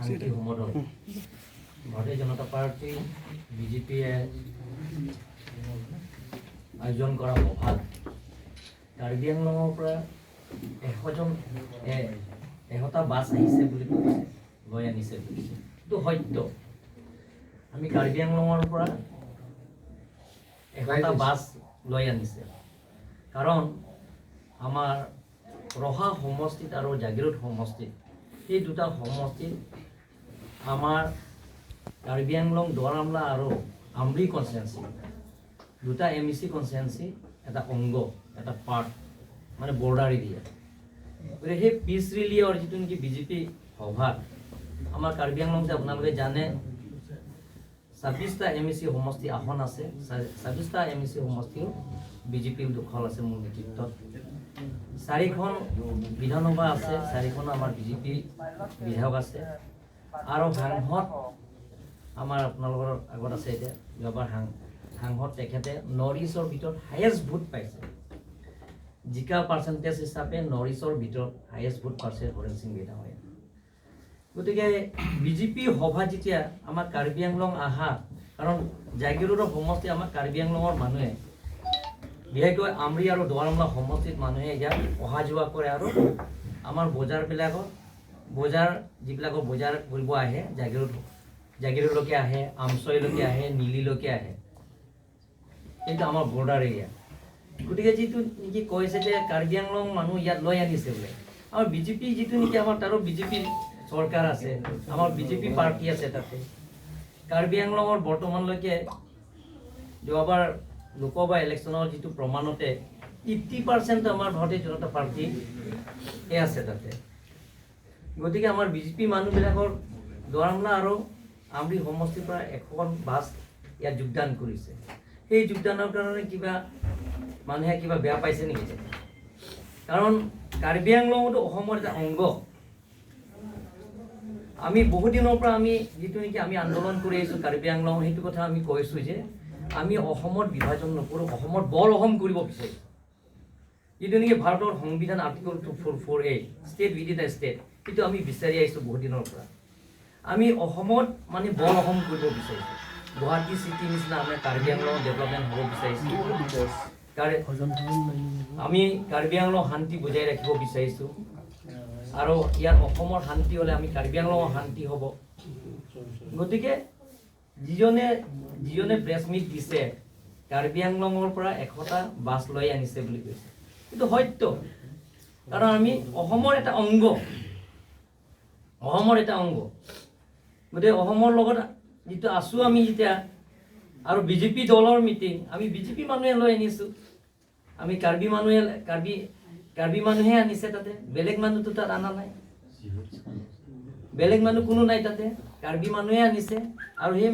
শান্তি সমদল ভাৰতীয় জনতা পাৰ্টী, বিজেপিয়ে আয়োজন কৰা সভাত কাৰ্বি আংলঙৰ পৰা 100 জন 100টা বাছ আহিছে বুলি কৈছে, লৈ আনিছে বুলি কৈছে। এইটো সত্য। আমি কাৰ্বি আংলঙৰ পৰা 100টা বাছ লৈ আনিছে, কাৰণ আমাৰ ৰহা সমষ্টিত আৰু জাগিৰোড সমষ্টিত, এই দুটা সমষ্টিত আমাৰ কাৰ্বি আংলং, দোৱাৰামলা আৰু আমৰি কনষ্টিটুৱেঞ্চি, দুটা এমইচি কনষ্টিটুৱেঞ্চি এটা অংগ, এটা পাৰ্ট, মানে বৰ্ডাৰ এৰিয়া। গতিকে সেই পিচ ৰেলীৰ যিটো নেকি বিজেপি সভাত আমাৰ কাৰ্বি আংলং যে আপোনালোকে জানে, 26টা এমইচি সমষ্টি আসন আছে। 26টা এমইচি সমষ্টিও বিজেপিৰ দখল আছে মোৰ নেতৃত্বত। চাৰিখন বিধানসভা আছে, চাৰিখন আমাৰ বিজেপি বিধায়ক আছে আৰু সাংসদ আমাৰ আপোনালোকৰ আগত আছে। এতিয়া যোৱাবাৰ সাংসদ তেখেতে নৰ্থ ইষ্টৰ ভিতৰত হায়েষ্ট ভোট পাইছে। জিকা পাৰ্চেণ্টেজ হিচাপে নৰ্থ ইষ্টৰ ভিতৰত হায়েষ্ট ভোট পাইছে হৰেণ সিং ডাঙৰীয়া। গতিকে বিজেপি সভা যেতিয়া আমাৰ কাৰ্বি আংলং আহা, কাৰণ জাগিৰোডৰ সমষ্টি আমাৰ কাৰ্বি আংলঙৰ মানুহে, বিশেষকৈ আমৰি আৰু দোৱাৰমলা সমষ্টিত মানুহে ইয়াত অহা যোৱা কৰে আৰু আমাৰ বজাৰবিলাকত বজাৰ, যিবিলাকৰ বজাৰ কৰিব আহে, জাগিৰোডলৈকে আহে, আমচৈলৈকে আহে, নিলিলৈকে আহে। এইটো আমাৰ বৰ্ডাৰ এৰিয়া। গতিকে যিটো নেকি কৈছে যে কাৰ্বি আংলং মানুহ ইয়াত লৈ আনিছে বোলে, আমাৰ বিজেপি যিটো নেকি আমাৰ তাৰো বিজেপি চৰকাৰ আছে, আমাৰ বিজেপি পাৰ্টি আছে তাতে। কাৰ্বি আংলঙৰ বৰ্তমানলৈকে যোৱাবাৰ লোকসভা ইলেকশ্যনৰ যিটো প্ৰমাণতে 80% আমাৰ ভাৰতীয় জনতা পাৰ্টি আছে তাতে। গতিকে আমাৰ বিজেপি মানুহবিলাকৰ দোৱাৰমলা আৰু আমৰি সমষ্টিৰ পৰা 100খন বাছ ইয়াত যোগদান কৰিছে। সেই যোগদানৰ কাৰণে কিবা মানুহে কিবা বেয়া পাইছে নেকি? কাৰণ কাৰ্বি আংলঙতো অসমৰ এটা অংগ। আমি বহুত দিনৰ পৰা আমি যিটো নেকি আমি আন্দোলন কৰি আহিছোঁ কাৰ্বি আংলং, সেইটো কথা আমি কৈছোঁ যে আমি অসমত বিভাজন নকৰোঁ, অসমত বৰ অসম কৰিব বিচাৰিছোঁ। যিটো নেকি ভাৰতৰ সংবিধান Article 244A, state within the state, সেইটো আমি বিচাৰি আহিছোঁ বহুত দিনৰ পৰা। আমি অসমত মানে বৰ অসম কৰিব বিচাৰিছোঁ। গুৱাহাটী চিটি নিচিনা আমি কাৰ্বি আংলং ডেভেলপমেণ্ট হ'ব বিচাৰিছোঁ। আমি কাৰ্বি আংলং শান্তি বজাই ৰাখিব বিচাৰিছোঁ আৰু ইয়াত অসমৰ শান্তি হ'লে আমি কাৰ্বি আংলঙৰ শান্তি হ'ব। গতিকে যিজনে যিজনে প্ৰেছ মিট দিছে, কাৰ্বি আংলঙৰ পৰা 100টা বাছ লৈ আনিছে বুলি কৈছে, এইটো সত্য। কাৰণ আমি অসমৰ এটা অংগ, অসমৰ এটা অংগ। গতিকে অসমৰ লগত যিটো আছোঁ আমি যেতিয়া আৰু বিজেপি দলৰ মিটিং, আমি বিজেপি মানুহে লৈ আনিছোঁ। আমি কাৰ্বি মানুহে, কাৰ্বি কাৰ্বি মানুহে আনিছে তাতে, বেলেগ মানুহতো তাত অনা নাই। বেলেগ মানুহ কোনো নাই তাতে, কাৰ্বি মানুহে আনিছে আৰু সেই